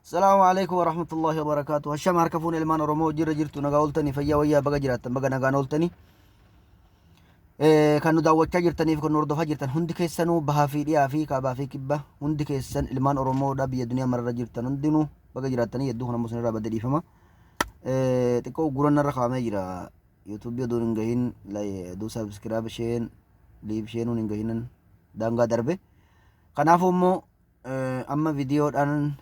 Salaamu alaikum warahmatullahi wabarakatuh. Hashama harka fuune ilmaan Oromoo jirra jirtu nagaa ooltanii fayyaa wayyaa baga jiraattan baga nagaan ooltanii. Kan nu daawwachaa jirtaniif kan nu hordofaa jirtan hundi keessanuu bahaa fi dhiyaa fi kaabaa fi kibba hundi keessan ilmaan Oromoodha biyya duniyaa mararra jirtan hundinuu baga jiraattanii hedduu kana immoo isinirraa badde dhiifama. Xiqqoo guranna irra kaa'amee jira. YouTube oduun hin gahin oduu subscribe isheen live isheenuun hin gahinan daangaa darbe. Kanaafuu immoo amma viidiyoodhaan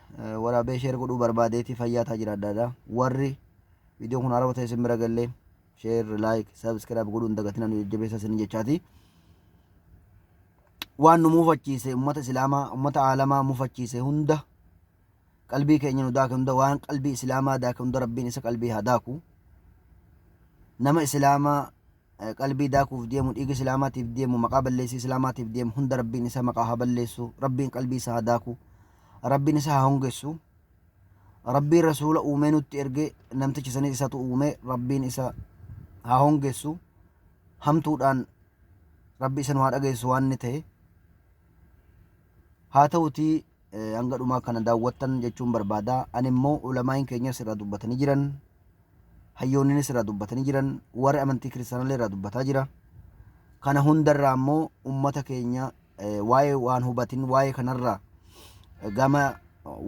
waraabee share godhuu barbaadeeti fayyaa ta'a jiraadhaadha. Warri viidiyoon kun haarawaa ta'e isin bira gallee share like subscribe godhuu hin dagatinaa nu jajjabeessaa isin jechaati. Waan nu muufachiise ummata islaamaa ummata aalamaa muufachiise hunda qalbii keenya nu daake hunda waan qalbii islaamaa daake hunda rabbiin isa qalbii haa daaku. Nama islaamaa qalbii daakuuf deemu dhiiga islaamaatiif deemu maqaa balleessii islaamaatiif deemu hunda rabbiin isa maqaa haa balleessu rabbiin qalbii isa haa daaku rabbiin isa haa hongessu rabbiin rasuula uumee nutti erge namticha sanis isatu uume rabbiin isa haa hongessu hamtuudhaan rabbi isa nu haa dhageessu waan inni ta'e haa ta'utii hanga dhumaa kana daawwattan jechuun barbaada ani immoo ulamaa'iin keenyas irraa dubbatanii jiran hayyoonninis irraa dubbatanii jiran warri amantii kiristaanallee irraa dubbataa jira kana hundarraa immoo ummata keenya waa'ee waan hubatin waa'ee kanarraa gama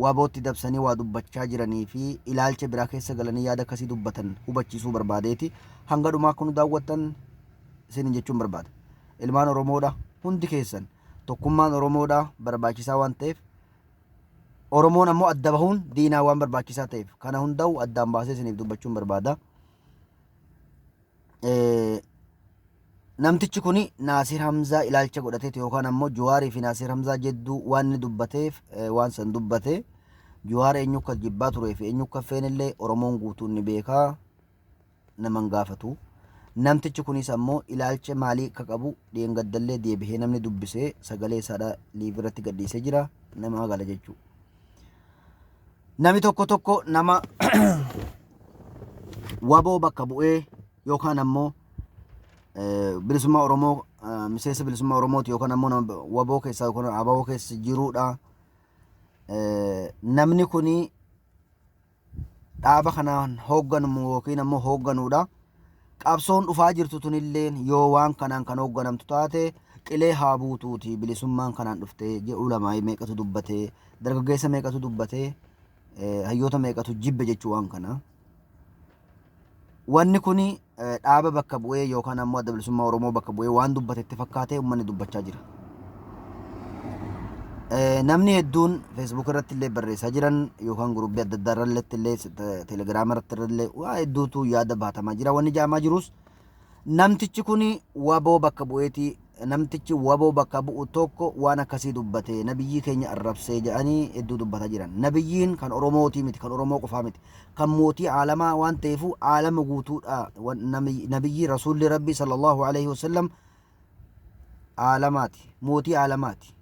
wabootti dabsanii waa dubbachaa jiranii fi ilaalcha biraa keessa galanii yaada akkasii dubbatan hubachiisuu barbaadeeti hanga dhumaa akka nu daawwattan isinin jechuun barbaada ilmaan oromoodha hundi keessan tokkummaan oromoodha barbaachisaa waan ta'eef Oromoon ammoo adda bahuun diinaa waan barbaachisaa ta'eef kana hundaa'u addaan baasee isiniif dubbachuun barbaada. Namtichi kun Naasir Hamzaa ilaalcha godhateeti yookaan ammoo Juwaarii fi Naasir Hamzaa jedduu waan inni dubbateef waan san dubbate. Juwaar eenyu akka jibbaa turee fi eenyu akka feenillee Oromoon guutuun ni beekaa. Nama hin gaafatu. Namtichi kunis ammoo ilaalcha maalii akka qabu dheengaddallee deebihee namni dubbisee sagalee isaadha liiv irratti gadhiisee jira nama gala jechuu. Namni tokko tokko nama waboo bakka bu'ee yookaan ammoo bilisummaa Oromoo miseensa bilisummaa Oromooti yookaan ammoo nama waboo keessa yookaan ababoo keessa jiruudha. Namni kuni dhaaba kanaan hoogganamu yookiin ammoo hoogganuudha. Qabsoon dhufaa jirtu tunilleen yoo waan kanaan kan hoogganamtu taate qilee haa buutuuti bilisummaan kanaan dhuftee jedhu lamaayii meeqatu dubbatee dargaggeessa meeqatu dubbatee hayyoota meeqatu jibbe jechuu waan kana. Wanni kun dhaaba bakka bu'ee yookaan ammoo adda bilisummaa Oromoo bakka bu'ee waan dubbate itti fakkaatee uummanni dubbachaa jira. Namni hedduun Facebook irratti illee barreessaa jiran yookaan guruppii adda addaa irratti illee telegiraama irratti illee waa hedduutu yaada baatamaa jira. Wanni jaamaa jirus namtichi kun waboo bakka bu'eeti namtichi waboo bakka bu'u tokko waan akkasii dubbate nabiyyii keenya arrabsee jedhanii hedduu dubbataa jiran. Nabiyyiin kan Oromootii miti kan Oromoo qofaa miti. Kan mootii aalamaa waan ta'eefu aalama guutuudha. Nabiyyii rasuulli rabbii sallallahu alaihi wasallam aalamaati. Mootii aalamaati.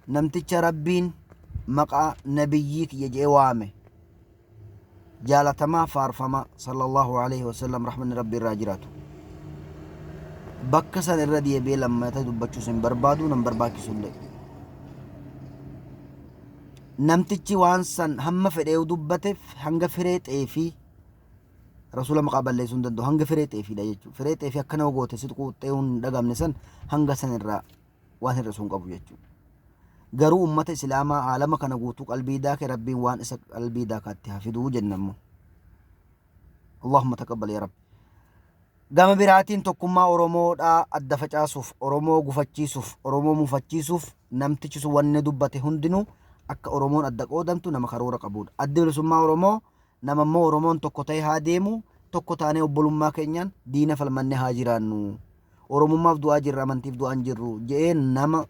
Namticha rabbiin maqaa nabiyyii kiyya jedhee waame. Jaalatamaa faarfamaa sallallahu alaihi wasallam rahmanni rabbi irraa jiraatu. Bakka san irra deebi'ee lammata dubbachuus hin barbaadu nan barbaachisu illee. Namtichi waan san hamma fedhee dubbate hanga firee xeefii rasuula maqaa balleessuu hin danda'u hanga firee xeefiidha jechuudha. Firee xeefii akkana goote si xuquuxxee hin dhagamne san hanga san irraa waan hir'isuu hin qabu jechuudha. Garuu ummata islaamaa aalama kana guutuu qalbii daake rabbiin waan isa qalbii daakaatti haa fiduu jenna immoo. Allahumma taqabbal yaa rabbi. Gama biraatiin tokkummaa Oromoodhaa adda facaasuuf, Oromoo gufachiisuuf, Oromoo mufachiisuuf namtichi sun wanni dubbate hundinuu akka Oromoon adda qoodamtu nama karoora qabuudha. Addi bilisummaa Oromoo nama immoo Oromoon tokko ta'ee haa deemu, tokko taanee obbolummaa keenyaan diina falmannee haa jiraannu. Oromummaaf du'aa jirra amantiif du'aa hin jirru jedhee nama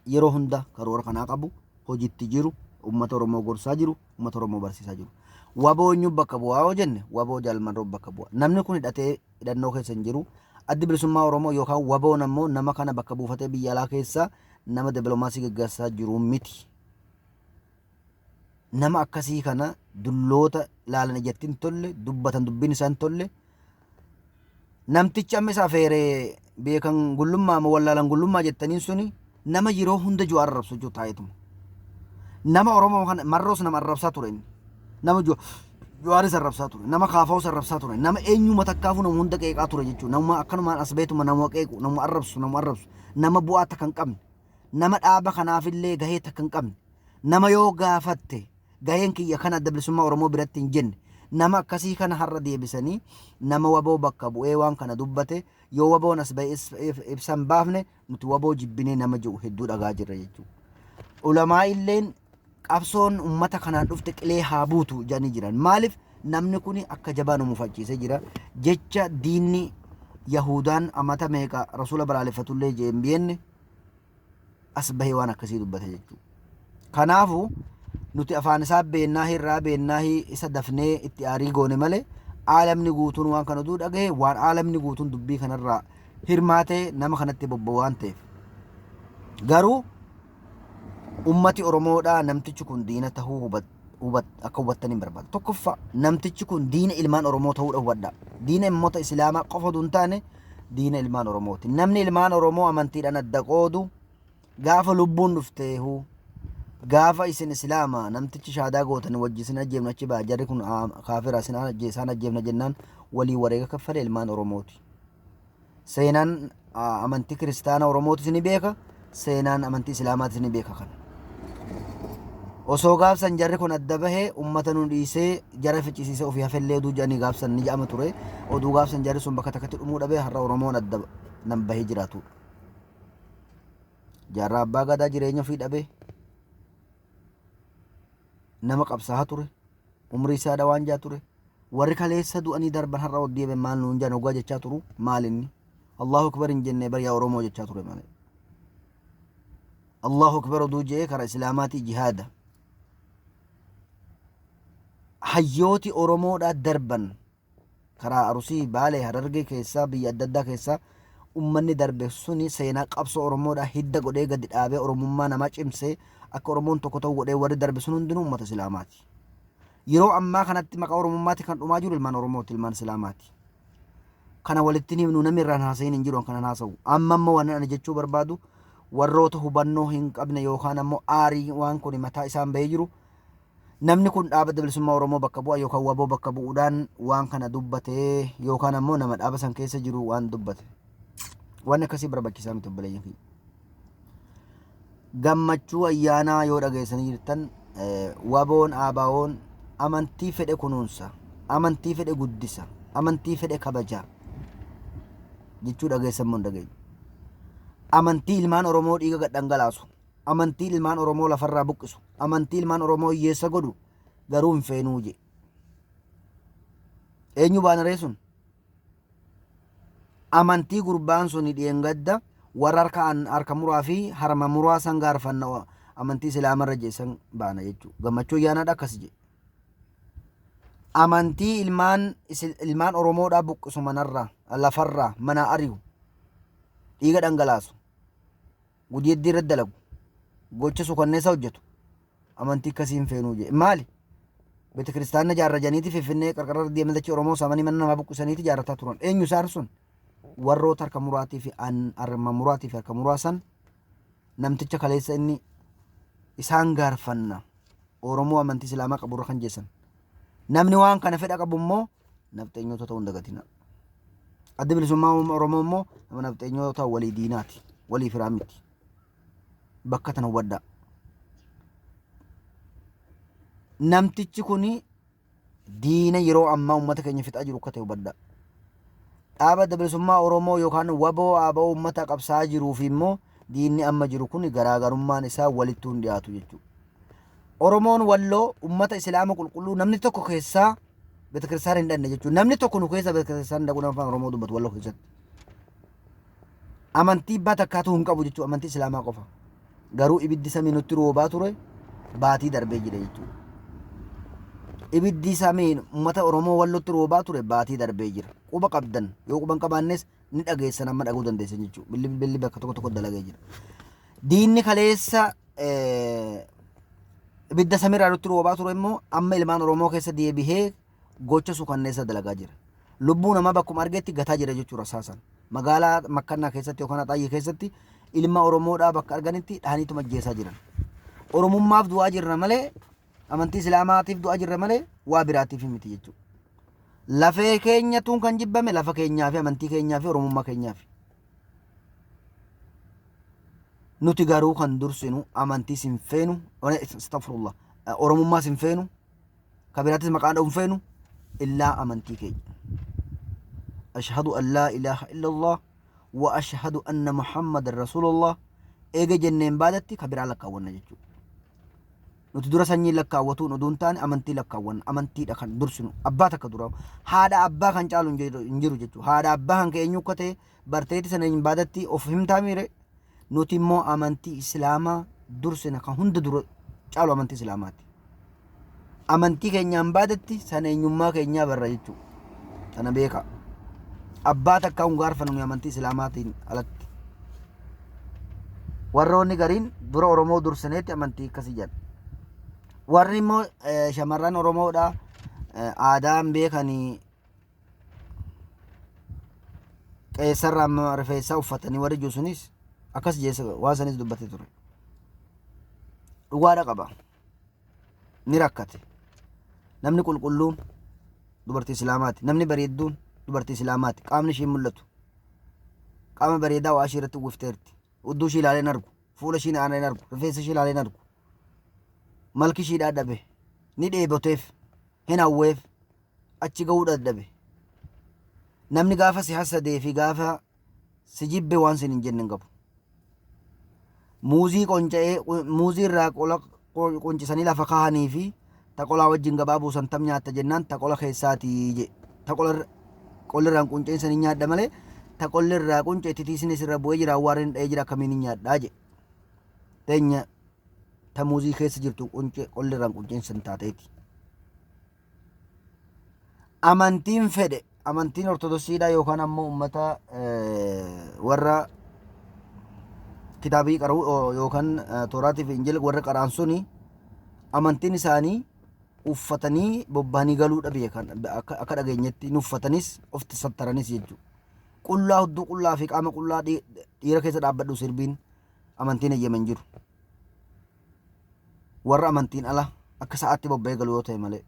yeroo hunda karoora kanaa qabu hojiitti jiru uummata Oromoo gorsaa jiru uummata Oromoo barsiisaa jiru. Waboo eenyu bakka bu'aa yoo jenne waboo Jaal Marroo bakka bu'a. Namni kun hidhatee hidhannoo keessa hin jiru. Addi bilisummaa Oromoo yookaan waboon ammoo nama kana bakka buufatee biyya alaa keessa nama dippiloomaasii gaggeessaa jiru miti. Nama akkasii kana dulloota laalan ijatti hin tolle dubbatan dubbiin isaa hin tolle Namtichi amma isa afeere beekan gullummaa moo wallaalan gullummaa jettaniin suni nama yeroo hunda Jawaar arrabsu jechuudha taa'eetuma. Nama Oromoo kana Marroos nama arrabsaa ture inni. Nama Jawaaris arrabsaa ture. Nama Kaafaawus arrabsaa ture. Nama eenyuma takkaafuu nama hunda qeeqaa ture jechuudha. Nama akkanumaan as beetuma nama qeequ, nama arrabsu, nama arrabsu. Nama bu'aa takka hin qabne. Nama dhaaba kanaafillee gahee takka hin qabne. Nama yoo gaafatte gaheen kiyya kana Adda Bilisummaa Oromoo biratti hin jenne. Nama akkasii kana har'a deebisanii nama waboo bakka bu'ee waan kana dubbate yoo waboon as ba'e ibsa hin baafne nuti waboo jibbinee nama jedhu hedduu dhagaa jirra jechuudha. Ulamaa illeen qabsoon ummata kanaan dhufte qilee haa buutu jedhanii jiran. Maaliif namni kun akka jabaa nu mufachiisee jira. Jecha diinni Yahudaan amata meeqa rasuula balaaleffatullee jee hin beekne as bahee waan akkasii dubbate jechuudha. Kanaafu nuti afaan isaa beennaa irraa beennaa isa dafnee itti aarii goone malee aalamni guutuun waan kana oduu dhagahe waan aalamni guutuun dubbii kanarraa hirmaatee nama kanatti bobba'u waan ta'eef. Garuu ummati Oromoodhaa namtichi kun diina tahuu akka hubattan hin barbaadu. Tokkoffaa namtichi kun diina ilmaan Oromoo ta'uudha hubadhaa. Diina ummata Islaamaa qofa osoo hin taane diina ilmaan Oromooti. Namni ilmaan Oromoo amantiidhaan adda qoodu gaafa lubbuun dhufteehu gaafa isin Islaama namtichi shaadaa gootan wajji isin ajjeefna achi ba'a jarri kun kaafira isin isaan ajjeefna jennaan walii wareega kaffale ilmaan Oromooti. Seenaan amantii kiristaana Oromootis ni beeka, seenaan amantii Islaamaatis ni beeka kana. Osoo gaafsan jarri kun adda bahee ummata nu dhiisee jara ficcisiisee ofii hafellee oduu jedhanii gaafsan ni jedhama ture. Oduu gaafsan jarri sun bakka takkatti dhumuu dhabee har'a Oromoon adda nan bahee jiraatudha. Jaarraa abbaa gadaa jireenya ofii dhabee nama qabsaahaa ture. Umrii isaadha waan jaa ture. Warri kaleessa du'anii darban har'a ol deebi'an maal nuun jedhan hoggaa jechaa turu maal inni? Allahu Akbar hin jenne bar yaa Oromoo jechaa ture malee. Allahu Akbar oduu je'ee kara Islaamaatii jihaada. Hayyooti Oromoodhaa darban karaa Arusii, Baalee, Harargee keessaa biyya adda addaa keessaa ummanni darbe suni seenaa qabsoo Oromoodhaa hidda godhee gadi dhaabee Oromummaa namaa cimsee akka Oromoon tokko ta'u godhee warri darbe sun hundinuu ummata Islaamaati. Yeroo ammaa kanatti maqaa Oromummaatti kan dhumaa jiru ilmaan Oromooti, ilmaan Islaamaati. Kana walitti hin himnu namni irraan haasa'iin hin jiru an kanan haasa'u. Amma immoo waan ani jechuu barbaadu warroota hubannoo hin qabne yookaan ammoo aarii waan kun mataa isaan bahee jiru namni kun dhaaba Adda Bilisummaa Oromoo bakka bu'a yookaan waboo bakka bu'uudhaan waan kana dubbate yookaan ammoo nama dhaaba san keessa jiru waan dubbate. Waan akkasii barbaachisaa miti obboleeyyan kiyya. Gammachuu ayyaanaa yoo dhageessanii jirtan waboon ABOn amantii fedhe kunuunsa, amantii fedhe guddisa, amantii fedhe kabaja jechuu dhageessan moo hin dhageenye? Amantii ilmaan Oromoo dhiiga gad dhangalaasu, amantii ilmaan Oromoo lafarraa buqqisu, amantii ilmaan Oromoo hiyyeessa godhu garuu hin feenuu je. Eenyu baana ree sun? Amantii gurbaan suni dheengadda warra harka harka muraa fi harma muraa san gaarfanna amantii islaamarra jee san baana jechuu gammachuu ayyaanaadha akkas jee. Amantii ilmaan ilmaan Oromoodhaa buqqisu manarraa lafarraa manaa ari'u dhiiga dhangalaasu gudeeddii irratti dalagu gocha sukanneessa hojjetu amantii akkasii hin feenuu jee maali beete kiristaanna jaarra janiiti finfinnee qarqara irra deeman dachee Oromoo saamanii mana namaa buqqisaniiti jaarrataa turan eenyu isaan sun warroota harka muraatii fi harma muraatii fi harka muraasan namticha kaleessa inni isaan gaarfanna Oromoo amantii Islaamaa qaburra kan jeessan namni waan kana fedha qabu immoo nafxeenyoota ta'uu hin dagatina. Addi bilisummaa Oromoo immoo nama nafxeenyoota walii diinaati walii firaa miti. Bakka tana hubadhaa. Namtichi kun diina yeroo ammaa uummata keenya fixaa jiru akka ta'e hubadhaa. Dhaaba adda bilisummaa Oromoo yookaan waboo ABO uummata qabsaa'aa jiruu fi immoo diinni amma jiru kun garaagarummaan isaa walittuu hin dhiyaatu jechuudha. Oromoon Walloo uummata Islaama qulqulluu namni tokko keessaa betekiristaana hin dhanne jechuudha. Namni tokko nu keessa betekiristaana dhaquu nama afaan Oromoo dubbatu Walloo keessatti. Amantii abbaa takkaatu hin qabu jechuudha amantii Islaamaa qofa. Garuu ibiddi samii nutti roobaa ture baatii darbee jira jechuudha. Ibiddi samii uummata Oromoo Wallootti roobaa ture baatii darbee jira. Quba qabdan yoo quba hin qabaannes ni dhageessan amma dhaguu dandeessan jechuudha. Billi billi bakka tokko tokko dalagee jira. Diinni kaleessa ibidda samiirraa nutti roobaa ture immoo amma ilmaan Oromoo keessa deebihee gocha sukanneessa dalagaa jira. Lubbuu namaa bakkuma argetti gataa jira jechuudha rasaasan. Magaalaa Makkannaa keessatti yookaan Axaayyee keessatti ilma Oromoodhaa bakka arganitti dhahaniituma ajjeesaa jiran. Oromummaaf du'aa jirra malee amantii Islaamaatiif du'aa jirra malee waa biraatiif miti jechuudha. Lafee keenyatuun kan jibbame lafa keenyaa fi amantii keenyaa fi Oromummaa keenyaaf. Nuti garuu kan dursinu amantiis hin feenu, astaghfirullah, Oromummaas hin feenu, ka biraattis maqaa dha'uu hin feenu, illaa amantii keenya. Ashhadu an laa ilaaha illallah wa ashhadu anna Muhammadan rasuulullah eega jenneen baadatti ka biraa lakkaawwanna jechuudha. Nuti dura sanyii lakkaawwatuun oduu hin taane amantii lakkaawwanna. Amantiidha kan dursinu. Abbaa takka dura. Haadha abbaa kan caalu hin jiru jechuudha. Haadha abbaa kan kee eenyu akka ta'e barteetti sana hin baadatti of himtaa miire. Nuti immoo amantii Islaamaa dursina kan hunda dura caalu amantii Islaamaati. Amantii keenyaan baadatti sana eenyummaa keenyaa barra jechuudha. Sana beekaa. Abbaa takka hin gaarfannu nuyi amantii Islaamaatiin alatti. Warroonni gariin dura Oromoo dursineetti amantii akkasii jedhan. Warri immoo shamarran Oromoodha aadaan beekanii qeessarraa amma rifeensaa uffatanii warri jiru sunis akkas jeessa waan sanis dubbate ture. Dhugaadha qaba. Ni rakkate. Namni qulqulluun dubartii Islaamaati. Namni bareedduun dubartii Islaamaati. Qaamni ishii hin mul'atu. Qaama bareedaa waa ishii irratti uwwifteerti. Hudduu ishii ilaalee hin argu. Fuula ishii ilaalee hin argu. Rifeensa ishii ilaalee hin argu. Malki ishii dhaadhabe. Ni dheeboteef. Hin hawweef. Achi ga'uu dadhabe. Namni gaafa si hassadee fi gaafa si jibbe waan sin hin jenne hin qabu. Muuzii qonca'ee muuzii irraa qola qoncisanii lafa kaahanii fi ta qolaa wajjin gabaa buusan tam nyaatta jennaan ta qola keessaatii je. Ta qola qolli irraan qunceen san hin nyaadha malee ta qolli irraa qunce titiisni sirra bu'ee jira awwaarri dha'ee jira akkamiin hin nyaadhaa je. Teenya ta muuzii keessa jirtu qunce qolli irraan qunceen san taateeti. Amantiin fedhe amantiin ortodoksiidha yookaan ammoo ummata warra kitaabii qara'u yookaan tooraatii fi injila warra qara'an suni amantiin isaanii uffatanii bobba'anii galuudha beekan akka dhageenyetti ni uffatanis ofti sattaranis jechuudha. Qullaa hudduu qullaa fi qaama qullaa dhiira keessa dhaabbadhu sirbiin amantiin eeyyaman jiru. Warra amantiin ala akka sa'aatti bobba'ee galu yoo ta'e malee.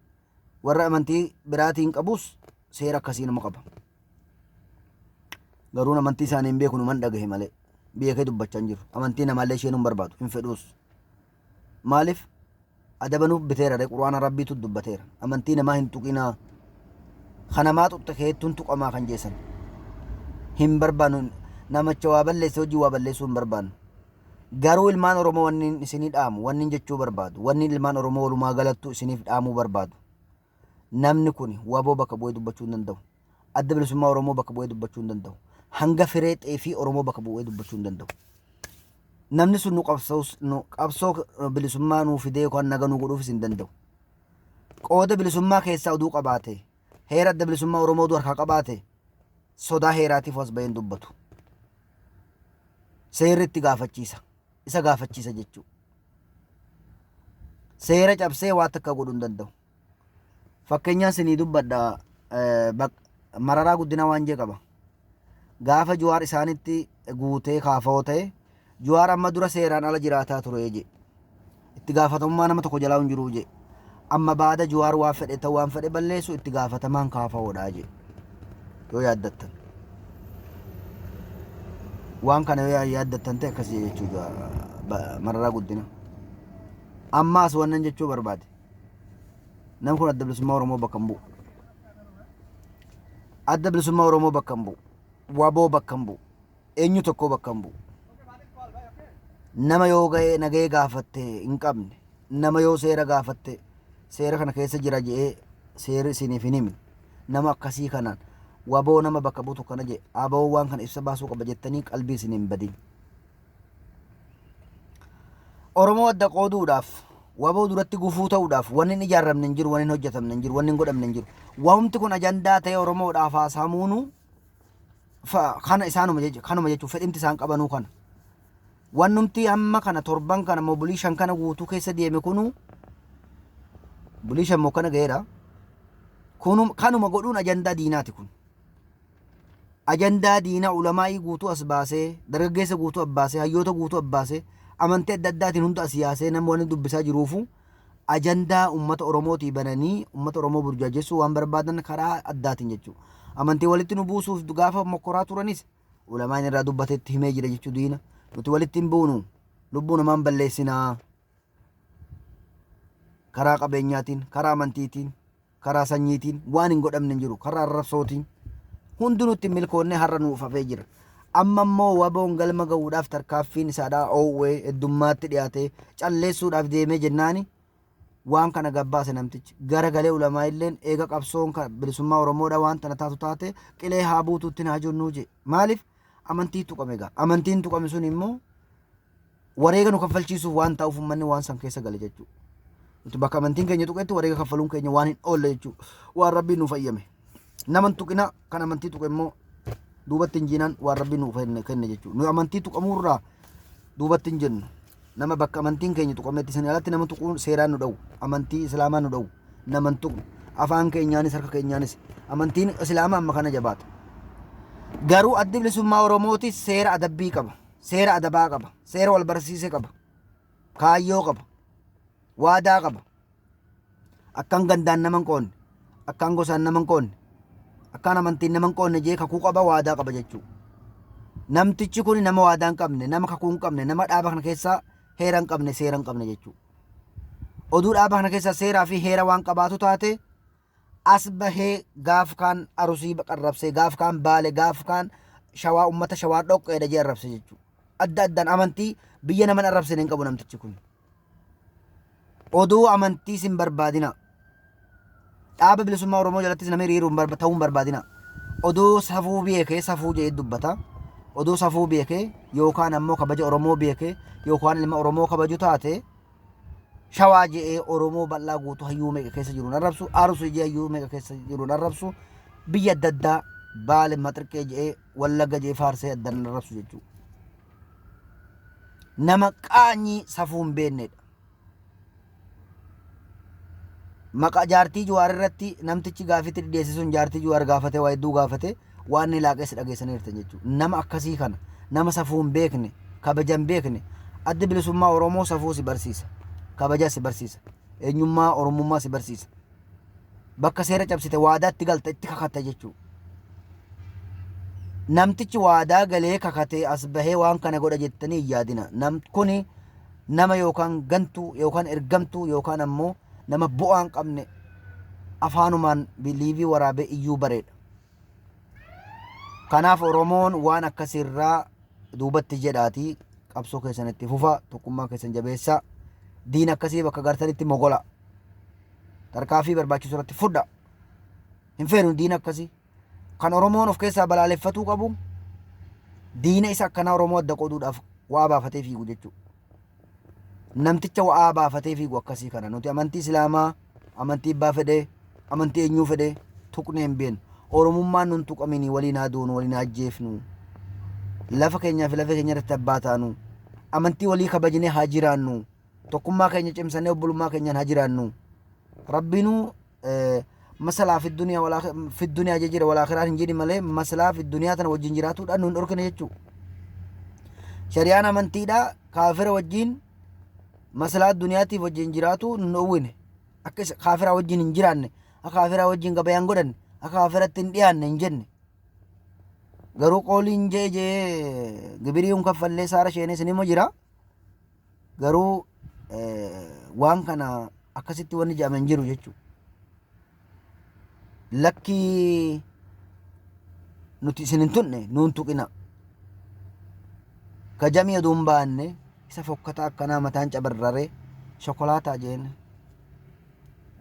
Warra amantii biraatiin qabus seera akkasii nama qaba. Garuu amantii isaanii hin beeku numan dhagahe malee beekee dubbachaa hin jiru. Amantii namaallee isheen hin barbaadu hin fedhuus. Maaliif adaba nuuf biteera ree quraana rabbiitu dubbateera. Amantii namaa hin tuqinaa. Kanamaa tuqxe keettuun tuqamaa kan jeessan. Hin barbaannu namacha waa balleesse hojii waa balleessuu hin barbaannu. Garuu ilmaan Oromoo wanni isinii dhaamu, wanni jechuu barbaadu, wanni ilmaan Oromoo walumaa galattuu isiniif dhaamuu barbaadu. Namni kun waboo bakka bu'ee dubbachuu hin danda'u. Adda Bilisummaa Oromoo bakka bu'ee dubbachuu hin danda'u. Hanga firee xeefii Oromoo bakka bu'ee dubbachuu hin danda'u. Namni sun nu qabsoos nu qabsoo bilisummaa nuu fidee yookaan naga nu godhuufis hin danda'u. Qooda bilisummaa keessaa oduu qabaate, heera adda bilisummaa Oromoo oduu harkaa qabaate, sodaa heeraatiif as bahee hin dubbatu. Seerri itti gaafachiisa. Isa gaafachiisa jechuudha. Seera cabsee waa takka godhuu hin danda'u. Fakkeenyaan sinii dubbadha mararaa guddinaa waan jee qaba. Gaafa Jawaar isaanitti guutee kaafa'oo ta'e Jawaar amma dura seeraan ala jiraataa ture jee. Itti gaafatamummaa nama tokko jalaa hin jiru jee. Amma baada Jawaar waan fedhe ta'u waan fedhe balleessu itti gaafatamaan kaafa'oodha jee. Yoo yaaddattan. Waan kana yoo yaaddattan ta'e akkas jee jechuu mararaa guddina. Ammaas wannan jechuu barbaade. Namni kun adda bilisummaa Oromoo bakka hin bu'u. Adda bilisummaa Oromoo bakka hin bu'u. Waboo bakka hin bu'u. Eenyu tokkoo bakka hin bu'u. Nama yoo ga'ee nagahee gaafatte hin qabne, nama yoo seera gaafatte seera kana keessa jira je'ee seerri isiniif hin himne. Nama akkasii kanaan waboo nama bakka buutu kana je'e aboo waan kana ibsa baasuu qaba jettanii qalbii isin hin badin. Oromoo adda qooduudhaaf waboo duratti gufuu ta'uudhaaf wanni hin ijaarramne hin jiru, wanni hin hojjetamne hin jiru, wanni hin godhamne hin jiru. Wahumti kun ajandaa ta'ee Oromoodhaaf haasamuunu kana isaanuma jechuudha. Kanuma jechuudha fedhimti isaan qabanuu kana. Wannumti amma kana torban kana moo bulii shan kana guutuu keessa deeme kunu bulii shan moo kana ga'eera. Kunu kanuma godhuun ajandaa diinaati kun. Ajandaa diinaa ulamaa'ii guutuu as baasee dargaggeessa guutuu as baasee hayyoota guutuu as baasee Amantii adda addaatiin hunda as yaasee nama wanni dubbisaa jiruufu ajandaa uummata Oromootii bananii uummata Oromoo burjaajessuu waan barbaadan karaa addaatiin jechuudha. Amantii walitti nu buusuuf gaafa mokkoraa turanis ulamaan irraa dubbatetti himee jira jechuu diina. Nuti walitti hin buunu, lubbuu namaan balleessinaa. Karaa qabeenyaatiin, karaa amantiitiin, karaa sanyiitiin waan hin godhamne hin jiru. Karaa arrabsootiin hundinuu itti milkoonnee har'a nuuf hafee jira. Amma immoo waboon galma ga'uudhaaf tarkaaffiin isaadhaa oowwee heddummaatti dhiyaatee calleessuudhaaf deemee jennaani waan kana gabbaase namtichi. Garagalee ulamaa illeen eega qabsoon bilisummaa Oromoodha waan tana taatu taate qilee haa buutuutti haa jennuu jee. Maaliif amantii tuqame egaa. Amantiin tuqame sun immoo wareega nu kaffalchiisuuf waan ta'uuf uummanni waan san keessa gale jechuudha. Nuti bakka amantiin keenya tuqetti wareega kaffaluun keenya waan hin oolle jechuudha. Waan Rabbiin nuuf hayyame. Nama hin tuqina, kan amantii tuqe immoo duubatti hin jiinaan waan Rabbiin nuuf kenne jechuudha. Nu amantii tuqamuurraa duubatti hin jennu. Nama bakka amantiin keenya tuqametti sanii alatti nama tuquun seeraan nu dha'u. Amantii Islaamaa nu dha'u. Nama hin tuqnu. Afaan keenyaanis harka keenyaanis amantiin Islaamaa amma kana jabaata. Garuu Addi Bilisummaa Oromootis seera adabbii qaba. Seera adabaa qaba. Seera wal barsiise qaba. Kaayyoo qaba. Waadaa qaba. Akkaan gandaan nama hin qoonne, akkaan gosaan nama hin qoonne, akkaan amantiin nama hin qoonne jee kakuu qaba, waadaa qaba jechuudha. Namtichi kun nama waadaa hin qabne, nama kakuu hin qabne, nama dhaaba kana keessaa heera hin qabne, seera hin qabne jechuudha. Oduu dhaaba kana keessaa seeraa fi heera waan qabaatu taate as bahee gaaf kaan Arusii arrabsee, gaaf kaan Baale, gaaf kaan Shawaa, ummata Shawaa dhoqqeedha jee arrabse jechuudha. Adda addaan amantii biyya naman arrabsine hin qabu namtichi kun. Oduu amantiis hin barbaadina. Dhaaba Bilisummaa Oromoo jalattis namni hiriiruu ta'uu hin barbaadina. Oduu safuu beekee safuu jedhee dubbata. Oduu safuu beekee yookaan ammoo kabaja Oromoo beekee yookaan ilma Oromoo kabaju taate Shawaa je'ee Oromoo bal'aa guutuu hayyuu meeqa keessa jiruun arrabsu, Arsii je'ee hayyuu meeqa keessa jiruun arrabsu, biyya adda addaa Baale Maxirqee je'ee Wallagga je'ee faarsee addan arrabsu jechuudha. Nama qaanyii safuu hin beeknedha. Maqaa jaartii Jawaar irratti namtichi gaafitti dhidheesse sun jaartii Jawaar gaafatee waa hedduu gaafate waan inni laaqeesse dhageessaniirtan jechuudha. Nama akkasii kana nama safuu hin beekne, kabaja hin beekne. Addi Bilisummaa Oromoo safuu si barsiisa, kabaja si barsiisa, eenyummaa Oromummaa si barsiisa. Bakka seera cabsite waadaatti galta, itti kakatta jechuudha. Namtichi waadaa galee kakatee as bahee waan kana godha jettanii hin yaadina. Nam kuni nama yookaan gantuu yookaan ergamtuu yookaan ammoo nama bu'aa hin qabne afaanumaan liivii waraabee iyyuu bareedha. Kanaaf Oromoon waan akkasiirraa duubatti jedhaatii qabsoo keessan itti fufa, tokkummaa keessan jabeessaa, diina akkasii bakka gartanitti mogola. Tarkaanfii barbaachisu irratti fudha. Hin feenu diina akkasii. Kan Oromoon of keessaa balaaleffatuu qabu diina isa akkanaa Oromoo adda qooduudhaaf waa baafatee fiigu jechuudha. Namticha wa'aa baafatee fiigu akkasii kana nuti amantii Islaamaa, amantii abbaa fedhee, amantii eenyuu fedhee tuqnee hin beeknu. Oromummaan nun tuqamini, waliin haa duunu, waliin haa ajjeefnu. Lafa keenyaa fi lafa keenya irratti abbaa taanu. Amantii walii kabajnee haa jiraannu. Tokkummaa keenya cimsannee obbolummaa keenyaan haa jiraannu. Rabbiinuu masalaa fi duniyaa walaa fi duniyaa jee jira, walaa akhiraa hin jedhi malee masalaa fi duniyaa tana wajjin jiraatuudhaan nun dhorkine jechuudha. Shari'aan amantiidha kaafira wajjin masalaa duniyaatiif wajjin jiraatu nun dhowwine. Akka kaafiraa wajjin hin jiraanne, akka kaafiraa wajjin gabayaan godhanne, akka kaafiratti hin dhiyaanne hin jenne. Garuu qooliin jee jee gibirii hin kaffallee saara isheenis ni jira. Garuu waan kana akkasitti wanni jedhame hin jiru jechuudha. Lakkii nuti isin hin tunne nuun tuqina. Ka jamii oduu hin baanne isa fokkataa akkanaa mataan cabarraree shokolaataa jeen.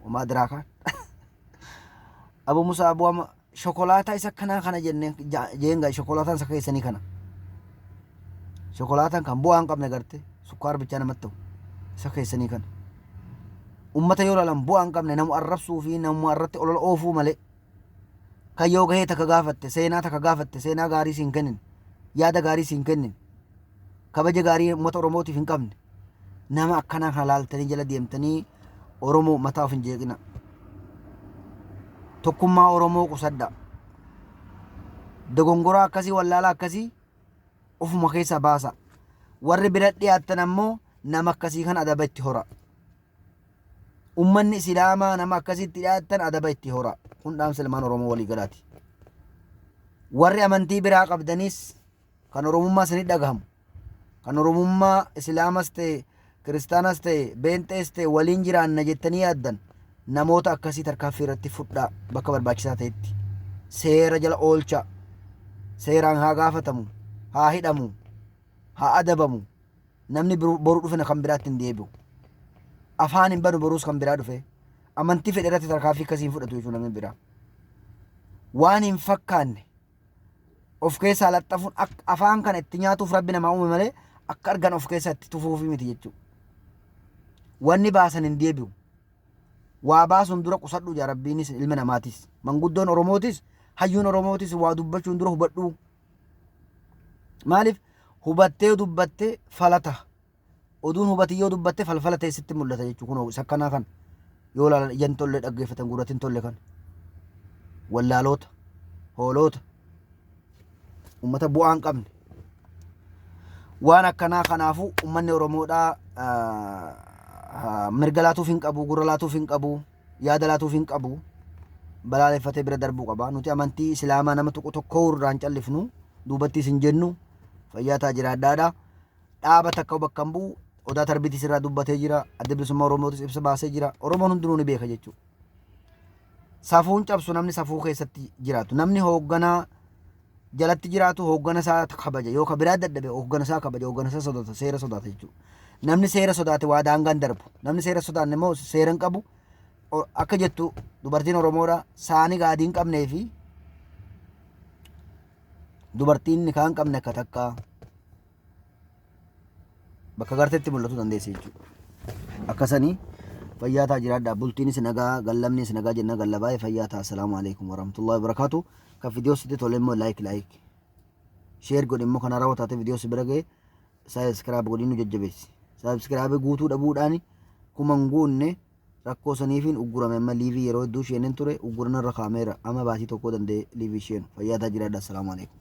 Wamaa diraakaan. Abu Musa Abu Ama shokolaataa isa akkanaa kana jennee jeen gaa shokolaataan isa keessanii kana. Shokolaataan kan bu'aa hin qabne garte sukkaar bichaa namatti ta'u isa keessanii kana. Ummata yoo ilaalan bu'aa hin qabne, namu arrabsuu fi namuma irratti olola oofuu malee. Kan yoo gahee takka gaafatte, seenaa takka gaafatte, seenaa gaarii siin kennin, yaada gaarii siin kennin, kabaja gaarii uummata Oromootiif hin qabne. Nama akkanaa kana laaltanii jala deemtanii Oromoo mataa of hin jeeqina. Tokkummaa Oromoo qusadha. Dogongoraa akkasii, wallaalaa akkasii ofuma keessaa baasa. Warri bira dhiyaattan ammoo nama akkasii kan adaba itti hora. Ummanni Islaamaa nama akkasitti dhiyaattan adaba itti hora. Kun dhaamsa ilmaan Oromoo walii galaati. Warri amantii biraa qabdanis kan Oromummaa isinii dhagahamu, kan Oromummaa Islaamas ta'e, Kiristaanas ta'e, Beenxees ta'e waliin jiraanna jettanii yaaddan, namoota akkasii tarkaanfii irratti fudhaa. Bakka barbaachisaa ta'etti seera jala oolchaa. Seeraan haa gaafatamu, haa hidhamu, haa adabamu. Namni boru dhufe kan biraatti hin deebi'u. Afaan hin banu. Boruus kan biraa dhufe amantii fedhe irratti tarkaanfii akkasii hin fudhatu jechuudha. Namni biraa waan hin fakkaanne of keessaa laxxafuun akka afaan kana itti nyaatuuf Rabbi namaa uume malee akka argan of keessaa itti tufuufi miti jechuudha. Wanni baasan hin deebi'u. Waa baasuun dura qusadhu jaa Rabbiinis ilma namaatis. Manguddoon Oromootis, hayyuun Oromootis, waa dubbachuun dura hubadhu. Maaliif hubattee dubbattee falata. Oduun hubatii yoo dubbatte falfala ta'e sitti mul'ata jechuudha. Kunoo isa akkanaa kan yoo ilaalan ija hin tolle, dhaggeeffatan gurratti hin tolle, kan wallaaloota, hooloota, ummata bu'aa hin qabne. Waan akkanaa kanaafuu ummanni Oromoodhaa mirga laatuuf hin qabu, gurra laatuuf hin qabu, yaada laatuuf hin qabu. Balaaleffatee bira darbuu qaba. Nuti amantii Islaamaa nama tuqu tokko irraa hin callifnu, duubattis hin jennu. Fayyaa ta'a, jiraadhaadha. Dhaaba takka bakka hin bu'u. Odaa Tarbiitis irraa dubbatee jira. Adda Bilisummaa Oromootis ibsa baasee jira. Oromoon hundinuu ni beeka jechuudha. Safuun cabsu namni safuu keessatti jiraatu. Namni hoogganaa jalatti jiraatu hooggana isaa kabaja. Yoo ka biraa dadhabe hooggana isaa kabaja. Hooggana isaa sodaata. Seera sodaata jechuudha. Namni seera sodaate waa daangaan darbu. Namni seera sodaanne immoo seera hin qabu. Akka jettu dubartiin Oromoodha. Saani gaadii hin qabnee fi dubartiin nikaa hin qabne akka takkaa bakka garteetti mul'atu dandeessi jechuudha. Akkasanii fayyaa ta'a, jiraadha. Bultiinis nagaa, gallamnis nagaa jenna gallabaa'ee fayyaa ta'a. Assalaamu alaikum warahmatullahi wabarakatuh. Kan viidiyoo sitti tole immoo like like share godhi. Immoo kana raawwataate viidiyoo si bira ga'e subscribe godhi, nu jajjabeessi. Subscribe guutuu dhabuudhaan 1000 guunne. Rakkoo saniifiin uggurame. Amma live yeroo hedduu isheenin ture uggurana irra kaameera. Amma baatii tokkoo danda'e live isheenu. Fayyaa ta'a, jiraadha. Assalaamu alaikum.